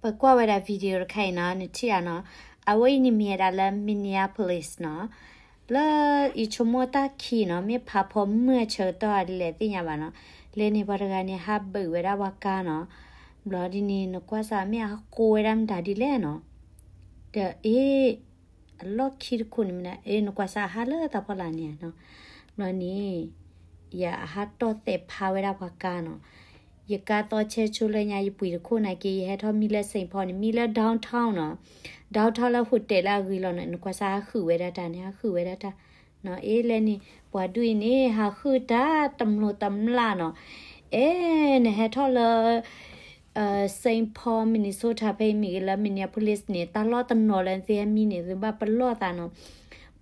ပကွၢ်ဝဲဒၣ် video တခါအံၤနီၤ နထံၣ်ဧါနီၤ, အဝဲအံၤန့ၣ်မ့ၢ်ဝဲဒၣ်လၢ Minneapolis နီၤ, လၢယဆိကမိၣ်တၢ်ခံးနီၤ မ့ၢ်ဖးဖီမုၢ်အဆၢကတီၢ်ဒ်လဲၣ်သ့ၣ်ညါဘၣ်နီၤ, လဲန့ၣ်ပှၤတဂၤန့ၣ် ဟးဘုးဝဲဒၣ်ပှၤကါနီၤ, ဘျီဒ်န့ၣ် နကွၢ်စးမ့ၢ်အဟးဃိဝဲဒၣ်မတၤဒ်လဲၣ်နီၤ, ဒီးအ့ အလီၢ်ခံတခိၣ်န့ၣ်မ့ၢ်ဒၣ် အ့ နကွၢ်စးအဟးလၢတၢ်ဖီလာ်န့ၣ်နီၤ, ဘျီန့ၣ် ယအဟးတီၢ်သဲးဖးဝဲဒၣ်ပှၤကါနီၤ, ယကါသီဆဲဆိလၢညါ ယပှ့ၤတခိၣ်နာ်က့ ယဟဲထီၣ်မံလၢ Saint Paul န့ၣ် မံလၢ downtown နီၤ, downtown လၢ hotel လၢအဂ့ၤလီၤနီၤ, နကွၢ်စးဟးဃုာ်ဝဲဒၣ်တၢ်န့ၣ် ဟးဃုာ်ဝဲဒၣ်တၢ်, အ့ လဲန့ၣ် ပှၤဒူၣ်အံၤန့ၣ် ဟးဃုာ်တၢ်တမျိးတမျာ်နီၤ, အဲ နဟဲထီၣ်လၢ Saint Paul Minnesota ဖဲအံၤမ့ၢ်ဂ့ၤ လၢ Minneapolis န့ၣ် တၢ်လီၢ်တနီၤလၢနသုဟဲမံန့ၣ် သုဘၣ်ပလီၢ်သးနီၤ,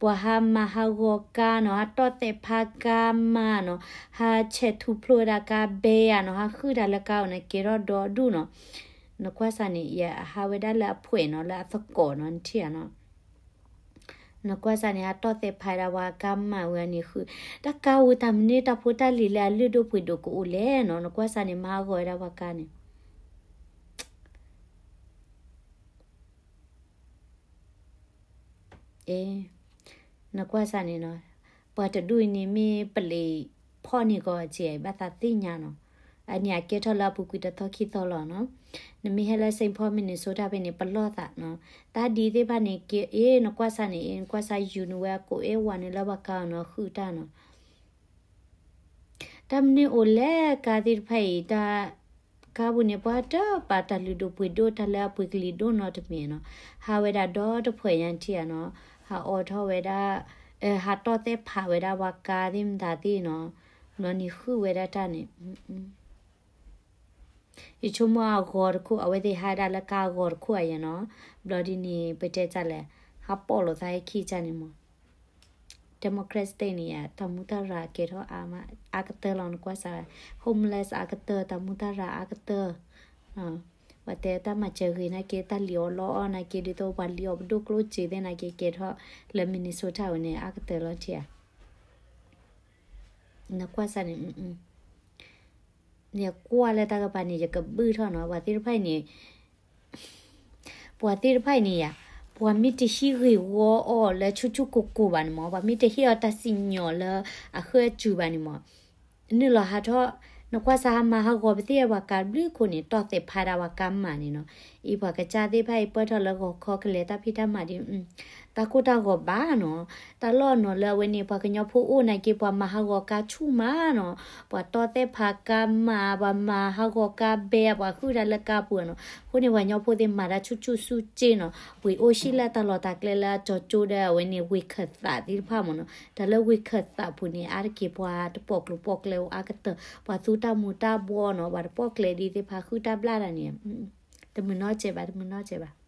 ပှၤဟးမၤဟးဂီၤကါနီၤ, ဟးတီၢ်သဲးဖးကါမၤနီၤ, ဟးဆဲးထူဖျိဝဲဒၣ်ကါဘဲဧါနီၤ, ဟးဃုာ်တၢ်လၢကါအိၣ်န့ၣ် ကဲထီၣ်ဒီဒူၣ်နီၤ, နကွၢ်စးန့ၣ် ယဟးဝဲဒၣ်လၢအဖှဲးနီၤ လၢအသကိးနီၤ နထံၣ်ဧါနီၤ နကွၢ်စးန့ၣ် ဟးတီၢ်သဲးဖးဒၣ်ပှၤကါမၤဝဲန့ၣ်ဃုာ်, တၢ်ကါဝံၤတၢ်မနုၤတၢ်ဖိတၢ်လံၤလၢအလုၢ်ဒိၣ်ပှ့ၤဒိၣ်ကအိၣ်လဲၣ်နီၤ, နကွၢ်စးန့ၣ် မၤဟးဂီၤဝဲဒၣ်ပှၤကါန့ၣ် အ့ နကွၢ်စးန့ၣ်နီၤ, ပှၤတဒူၣ်အံၤန့ၣ်မ့ၢ်ပလံၤဖီၣ်န့ၢ်ကီးစဲး ဘၣ်သးသ့ၣ်ညါနီၤ, အန့ၣ်အကဲထီၣ်လၢအပူၤကွံာ်တသီခံသီလီၤနီၤ, နမ့ၢ်ဟဲလၢ Saint Paul Minnesota ဖဲန့ၣ် ပလီၢ်သးနီၤ, တၢ်ဒ်သ့ၣ်တဖၣ်န့ၣ် က့ အ့ နကွၢ်စးန့ၣ် အ့ နကွၢ်စးယူၤန့ၣ်ဝဲအကိးအဲၣ်ဝၤန့ၣ်လၢပှၤကါအီၤနီၤ ဃုာ်တၢ်နီၤ တၢ်မနုၤအိၣ်လဲၣ် ကါသ့ၣ်တဖၣ်အံၤ တၢ် ကါပူၤန့ၣ် ပှၤတပာ်တၢ်လုၢ်ဒိၣ်ပှ့ၤဒိၣ် တၢ်လၢအပှ့ၤကလံၤဒိၣ်နီတမံၤနီၤ, ဟးဝဲဒၣ်ဒီတဖှဲးညါထံၣ်ဧါနီၤ, ဟးအိးထီၣ်ဝဲဒၣ်, ဟးတီၢ်သဲးဖးဝဲဒၣ်ပှၤကါသ့ၣ်မတၤသ့ၣ်နီၤ, ဘျီန့ၣ်ဃုာ်ဝဲဒၣ်တၢ်န့ၣ် ယဆိကမိၣ်အဂီၤတခိၣ် အဝဲသ့ၣ်ဟးဒၣ်လၢကါအဂီၤတခိၣ်ဧါယဲနီၤ, ဘျီဒ်န့ၣ် ပတဲတၢ်လဲၣ်, ဟးပိာ်လိာ်သးဟဲခံကၢ်န့ၣ်မး Democrat State န့ၣ် တၢ်မူတၢ်ရၢ်ကဲထီၣ်အါမး အါကတၢၢ်လီၤ နကွၢ်စး, homeless အါကတၢၢ် တၢ်မူတၢ်ရၢ်အါကတၢၢ်, ပှၤတဲတၢ်မၤစၢၤဂ့ၤနာ်က့ တၢ်လံၤအီၣ်လီအီၣ်နာ်က့ ဒ်သိးပှၤလံၤအီၣ်ပဒိၣ်ကျိၣ်စ့သ့ၣ်နာ်က့ ကဲထီၣ်လၢ Minnesota ဝဲန့ၣ် အါကတၢၢ်လီၤထံဧါ, နကွၢ်စးန့ၣ် ယကွၢ်လၢတၢ်ကပၤန့ၣ် ယကဘုၣ်ထီၣ်နီၤ ပှၤသ့ၣ်တဖၣ်အံၤန့ၣ် ပှၤသ့ၣ်တဖၣ်အံၤန့ၣ်ယါ, ပှၤမ့ၢ်တဟံးဂ့ၢ်ဝီအီၤလၢဆူၣ်ဆူၣ်ကိၢ်ကိၢ်ဘၣ်န့ၣ်မး, ပှၤမ့ၢ်တဟ့ၣ်အီၤတၢ်စံၣ်ညီၣ်လၢအဃၢအစူၤဘၣ်န့ၣ်မး, နုာ်လီၤဟးထီၣ်, နကွၢ်စးဟးမၤဟးဂီၤပသ့ၣ်ပှၤကါဘျုးခိၣ်န့ၣ် တီၢ်သဲးဖးဒၣ်ပှၤကါမၤန့ၣ်နီၤ, အံၤပှၤကစၢ်သ့ၣ်တဖၣ်အံၤပၢၢ်ထီၣ်လၢဂီၤခီကလဲၤတၢ်ဖံးတၢ်မၤဒ် တၢ်ကိၢ်တၢ်ဂီၤဘၣ်နီၤ, တၢ်လီၢ်နီၤလၢအဝဲန့ၣ် ပှၤကညီဖိအိၣ်နာ်က့ ပှၤမၤဟးဂီၤကါဆူၣ်မးနီၤ, ပှၤတီၢ်သဲးဖးကါမၤ ပှၤမၤဟးဂီၤကါဘဲ ပှၤဃုာ်တၢ်လၢကါပူၤနီၤ, အဃိန့ၣ် ပှၤကညီဖိသ့ၣ်မၤတၢ်ဆူၣ်ဆူၣ်ဆူၣ်စ့နီၤ, ပှ့ၤအိၣ်ဟံၣ်လၢတၢ်လီၢ်တၢ်ကျဲလၢအကၠီကၠိဒီးအဝဲန့ၣ် ဝ့ၢ်ခၢၣ်သးသ့ၣ်တဖၣ်မးနီၤ, တၢ်လၢဝ့ၢ်ခၢၣ်သးပူၤန့ၣ် အါတက့ၢ်ပှၤတပိာ်ကျိၤပိာ်ကျဲအိၣ်အါကတၢၢ်, ပှၤသူတၢ်မူၤတၢ်ဘှီးနီၤ, ပှၤတပိာ်ကျဲဒ်သ့ၣ်တဖၣ်ဃုာ်တၢ်ဘျၣ်တၢ်န့ၣ်, တမုာ်နီတစဲးဘၣ် တမုာ်နီတစဲးဘၣ်